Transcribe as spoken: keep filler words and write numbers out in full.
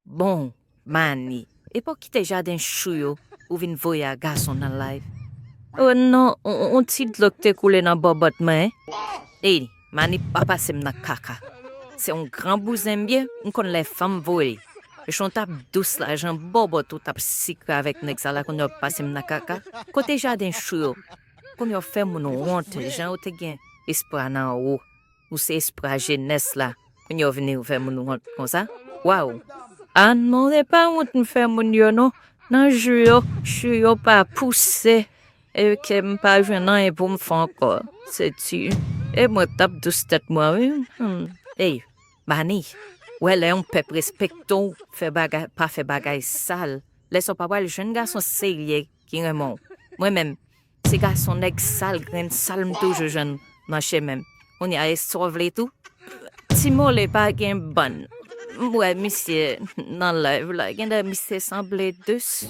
Bon, Mani, epa w kite jaden chou yo ou vin voye a gason nan live? Oh non, on, on ti dlo k te koule nan bòbòt mwen. Ey, Mani pa pase m nan kaka. Se yon gran bouzen m ye, m konn lè fanm voye. Jan w t ap dous la, jan bòbòt ou t ap sikre avèk nèg sa la, kounye a w pase m nan kaka. Kote jaden chou yo? Kounye a w fè moun wont, jan yo te gen espwa nan ou. Ou se espwa jenès la. Kounye a w vini ou fè moun wont konsa. Waw. Ah non, se pa wont m fè moun yo non. Nan jou yo, chou yo pa pouse. E ke m pa jwenn anyen pou m fè ankò. Se di. E mwen t ap dous tèt mwen wi. Hmm. Ey, Mani, wè lè yon pèp respekte w, fè bagay, pa fè bagay sal. Lè sa w pa pral jwenn gason serye ki renmen w. Mwen menm, se gason nèg sal, grenn sal m toujou jwenn nan chemen m. Kounye a, e sa w vle tou? Ti Mole pa gen bann. M wè misye nan live la, gen de misye sanble dous.